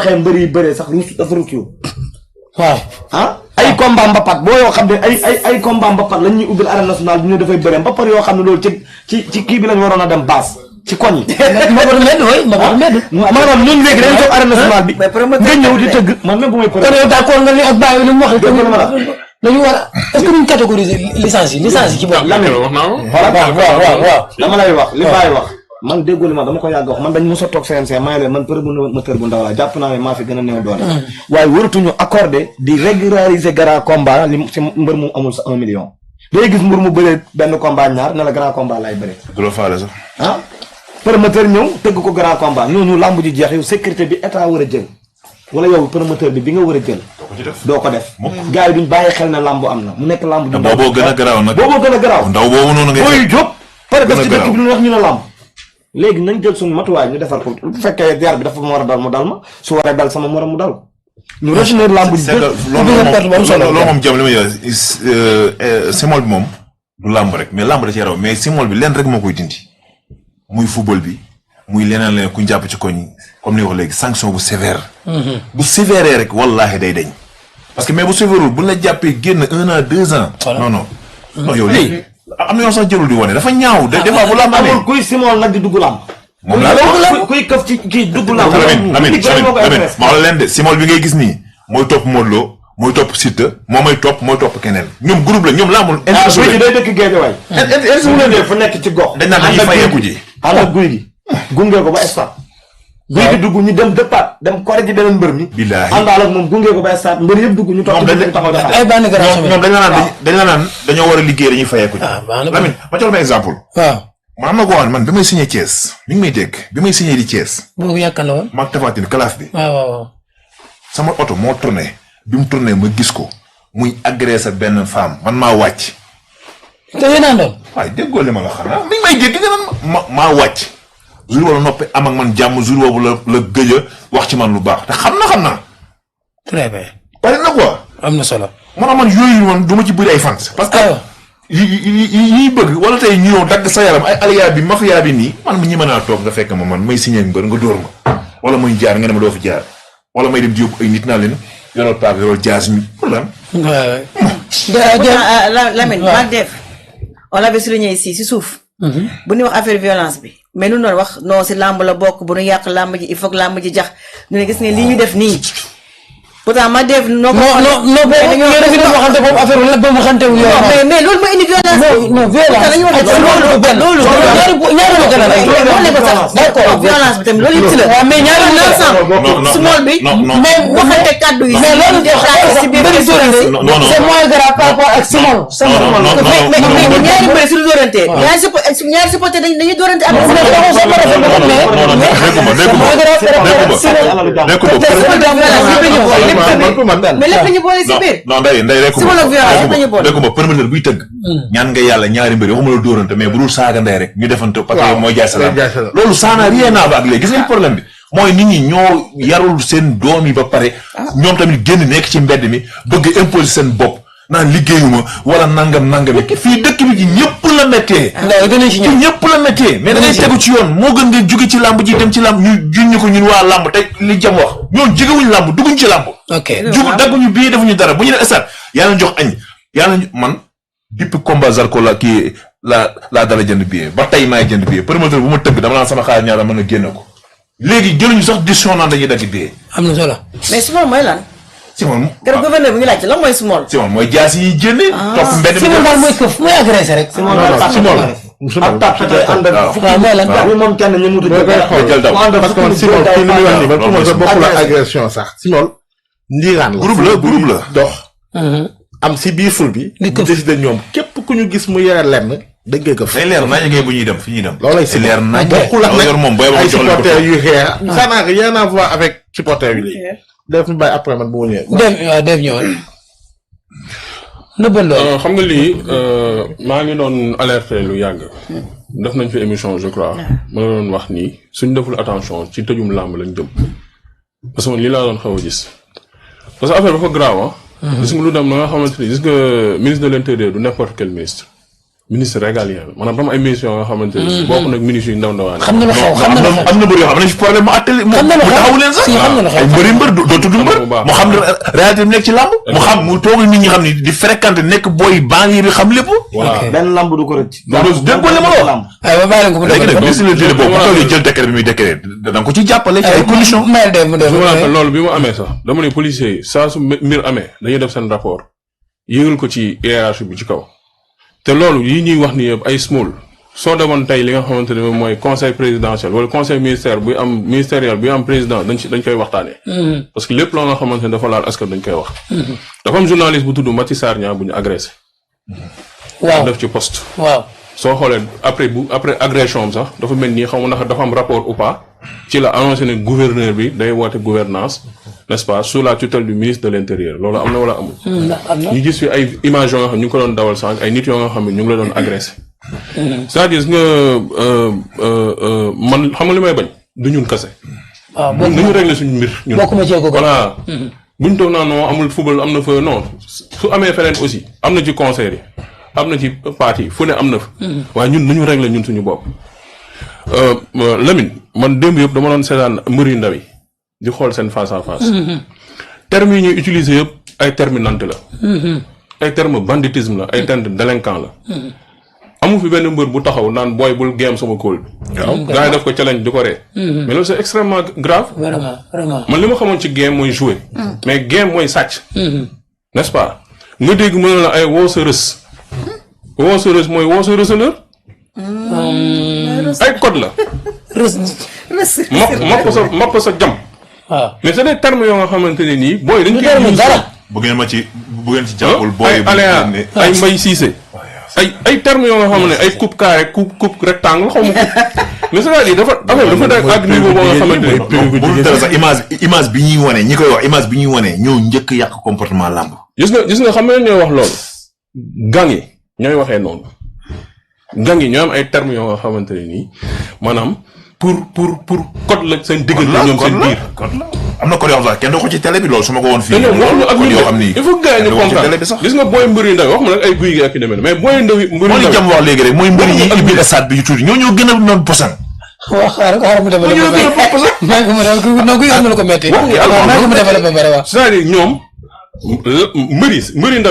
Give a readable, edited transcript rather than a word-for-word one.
waxee mbër yi bëree sax ruus dafa rukiw waaw ay combat mbapat boo yoo xam ne ay combat mbapat lañ ñuy ubbil arène nationale bi ñu dafay bëree mbapat yoo xam ne loolu ci kii bi lañ waroon a dem baas ci koñ yi mbapat medd way mbapat medd maanaam ñun léegi dañ toog arène nationale bi nga ñëw di tëgg man même bu may kon yow d'accord nga li ak bàyyi li mu wax dañu war a est-ce que ñu catégoriser licence yi ci bopp Lamine wax naa waaw dama lay wax li bàyyi wax man déggul ma dama ko yàgg wax man dañ mos a toog CNC may leen man promoteur bu ndaw la jàpp naa ne maa fi gën a néew doole waaye waratuñu accordé di régulariser grand combat li si mbër mu amul sa 1 million day gis mbër mu bëree benn combat ñaar ne la grand combat laay bëree du la faale sax promoteur ñëw tëgg ko grand combat ñooñu làmb ji jeex yow sécurité bi état war a jël wala yow promoteur bi nga war a jël doo ko def gars yi duñ bàyyi xel ne làmb am na mu nekk làmb ju booboo gën a garaaw nag booboo gën a garaaw ndaw boobu noonu ngay booy jóg pare def ci dëkk bi lu wax ñu ne làmb léegi nañ jël suñu matuwaay ñu defar ko bu fekkee yar bi dafa ma war a dal mu dal ma su waree dal sama morom mu dal ñu retenir làmb ji loolu moom jam li may simol bi moom du làmb rek mais làmb da ci raw mais simol bi leen rek moo koy dindi muy football bi muy leneen ku jàpp ci koñ comme ni wax léegi sanction bu sévère bu sévère rek wallaahi day dañ parce que mais bu sévèrul bu la jàppee génn 1 an 2 ans non yow lii am na yoo sax jërul di wane dafa ñaaw des fois bu làmb amee kuy simol nag di dugg làmb moom laa kuy këf ci kii dugg làmb Lamine ma wax leen de simol bi ngay gis nii mooy topp Modou Lo mooy topp Siteu moo may topp keneen ñoom groupe la ñoom làmbul guy gi day dëkk Guédiawaye su leen def fu nekk ci gox dañ naan dañuy fayeeku ji ànd ak guy gi gunge ko ba stade guy gi dugg ñu dem dëppaat dem kore ji beneen mbër mi billaahi àndaal ak moom gunge ko ba stade mbër yëpp dugg ñu toog taxaw ay bànn garage ñoom dañ la naan dañoo war a liggéey dañuy fayeeku ji Lamine ma jox la exemple waaw man am na ko wax man bi may signé Thiès mi ngi may dégg bi may signé di Thiès boobu yàkkan la woon maag tafatin kalaaf bi waaw sama oto moo tourné bi mu tourné ma gis ko muy agressé benn femme man maa wàcc te yéen a doon waaye déggoo li ma la xanaa mi ngi may dégg nga naan maa wàcc jour wala noppi am ak man jàmm jour boobu la gëj a wax ci man lu baax te xam na très bien bari na quoi am na solo man yooyu man du ma ci bëri ay fans parce que yi bëgg wala tey ñu ñëw dagg sa yaram ay aliya bi mafia bi nii man ñi mën a toog nga fekk ma man may signé mbër nga dóor ma wala muy jaar nga ne ma doo fi jaar wala may dem di yóbbu ay nit naa leen yoral paak yoral jaas mi problème Lamine mag def on l'avait souligné ici si suuf bu ñu wax affaire violence bi mais nu noonu wax non si làmb la bokk bu ñu yàq làmb ji il faut que làmb ji jax ñu ne gis nga lii ñu def nii pourtant ma def non affaire la ba mu xante wu mais loolu mooy indi violence non violence loolu ñaari ma gën a rek loolu ko sax d'accord violence bi tamit loolu it la waaw mais ñaari small bi mais waxante kaddu yi mais loolu si biir c'est moins grave par rapport ak small mais ñaari mbir suñu dóorante ñaari supporter dañuy dóorante ak mais lépp lañu boole si biir non nday rekuma promoteur buy tëgg ñaan nga yàlla ñaari mbir waxuma la dóorante mais bu dul saaga ndey rek ñu defante parce que mooy jaay salaam loolu ça n'a rien à voir ak léegi gis ngeen problème bi mooy nit ñi ñoo yarul seen doom yi ba pare ñoom tamit génn nekk ci mbedd mi bëgg imposer seen bopp naan liggéeyuma wala nangam fii dëkk bi ci ñëpp la méttee ci ñëpp la méttee mais da ngay tegu ci yoon moo gën nga jóge ci làmb ji dem ci làmb ñu juñ ñu ko ñun waa làmb te li jam wax ñoon jógewuñu làmb dugguñ ci làmb jugu dagguñu bii defuñu dara bu ñu def stade yàlla jox añ yàlla man depuis combat Zarko la kii laa dala jënd billet ba tey maay jënd billet promoteur bu ma tëgg dama naan sama xaalis ñaata mën a génne ko léegi jëluñu sax décision naan dañuy dagg billet am na solo mais small mooy lan Simon keroog gouverneur bi ñu laajte lan mooy small Simon mooy jaas yi génne topp mbedd mi Simon daal mooy këf mooy agressé rek ak tàppate ànd ak fukki moom kenn ñu mutu jël daw parce que man Simon kii ni muy wax nii man pour man sax bokkul ak agression sax Simon ndiiraan la groupe la dox am si biir ful bi ñu décider ñoom képp ku ñu gis mu yore lenn dañ koy këf day leer naa yëgee bu ñuy dem fi ñuy dem loolay si leer naa bokkul ak yor moom booy ay supporters yu xeex ça n'a rien à voir avec supporters yi léegi def ñu bàyyi après man bu ma ñëwee def ñëwal xam nga lii maa ngi doon alerter lu yàgg def nañ fi émission je crois ma doon wax nii suñ deful attention ci tëjum làmb lañ jëm parce que man lii laa doon xaw a gis parce que affaire dafa grave gis nga lu dem na nga xamante ni gis nga ministre de l'intérieur du n'importe quel ministre ministre régalien la maanaam dama ay mission yoo xamante ne bokk nag ministre yu ndaw ndawaan xam na lu xew xam na lu xew am na mbër yoo xam ne fi problème mu attali mu taxawu leen sax xam na lu xew ay mbëri mbër doo tudd mbër mu xam réalité bi nekk ci làmb mu xam mu toog nit ñi xam ni di fréquenter nekk booy banlieue bi xam lépp voilà benn lamb du ko rëcc. loolu déggoo li ma la wax ay ba bàyyi leen ko mu léegi nag defal ministre de l'Intérieur boobu bu toogee jël décret bi muy décret da nga ko ci jàppale ci ay conditions mayel de mu def loolu bi mu amee sax dama ne policiers yi saa su mbir amee dañuy def seen rapport yéegal ko ci hiérarchie bi ci kaw te loolu yi ñuy wax ni yëpp ay small soo demoon tey li nga xamante ne mooy conseil présidentiel wala conseil ministériel buy am président dañ koy waxtaanee. parce que lépp loo nga xamante ne dafa laal askan dañ koy wax. dafa am journaliste bu tudd Maty Sarr Niang bu ñu agressé. waaw def ci poste. waaw soo xoolee après agression am sax dafa mel nii xaw ma ndax dafa am rapport ou pas ci la annoncé ne gouverneur bi day woote gouvernance n'est-ce pas sous la tutelle du ministre de l'Intérieur loolu am na wala amul. ñu gis fi ay images yoo nga xam ñu ngi ko doon dawal sànq ay nit yoo nga xam ne ñu ngi la doon agressé. c'est-à-dire nga man xam nga li may bañ du ñun kase. waaw ñun dañu régler suñu mbir. ñun bokkuma ci ko voilà. buñ toog naa non amul football am na fa non su amee feneen aussi am na ci concert yi am na ci parti fu ne am na fa. waaye ñun nañu régler ñun suñu bopp. Lamine man démb yëpp dama doon seetaan mbër yu ndaw yi di xool seen face à face. termes yi ñuy utiliser yëpp ay termes nante la. ay termes banditisme la ay termes délinquant la. amu fi benn mbër bu taxaw naan booy bul géem sama kóol bi. waaw gars yi def ko challenge di ko ree. mais loolu c'est extrêmement grave. vraiment vraiment. man li ma xamoon ci game mooy jouer. mais game mooy sàcc. n'est-ce pas nga dégg mën na la ay woo sa rës. woo sa rës mooy woo sa rësaleur. ay code la. mopp sa jam. waaw mais c'est des termes yoo nga xamante ne nii booy dañ koy dara. bu ngeen ci jàppul booy ay aléa ay mbay siise ay termes yoo nga xam ne ay coupe carré coupe rectangle xaw ma coupe mais c'est-à-dire dafa dafa ak niveau boo nga xamante ne bu dara sax image bi ñuy wane ñi koy wax image bi ñuy wane ñoo njëkk yàq comportement làmb gis nga xam nga ñooy wax loolu gang yi ñooy waxee noonu gang yi ñoo am ay termes yoo nga xamante ne nii maanaam pour code la seen diggante ñoom seen biir am na code yoo xam sax kenn doo ko ci télé bi loolu su ma ko woon fii code yoo xam ni il faut que gars yi ñu comprendre gis nga booy mbëri ndaw wax ma nag ay guy gi ak yu demee mais booy ndaw mbëri moo li jam wax léegi rek mooy mbëri yi ibbi stade bi yu tuuti ñoo gën a noon posan waaw xaaral mu développé maa ngi ko mu développé ba pare waaw c'est-à-dire ñoom mbëri ndaw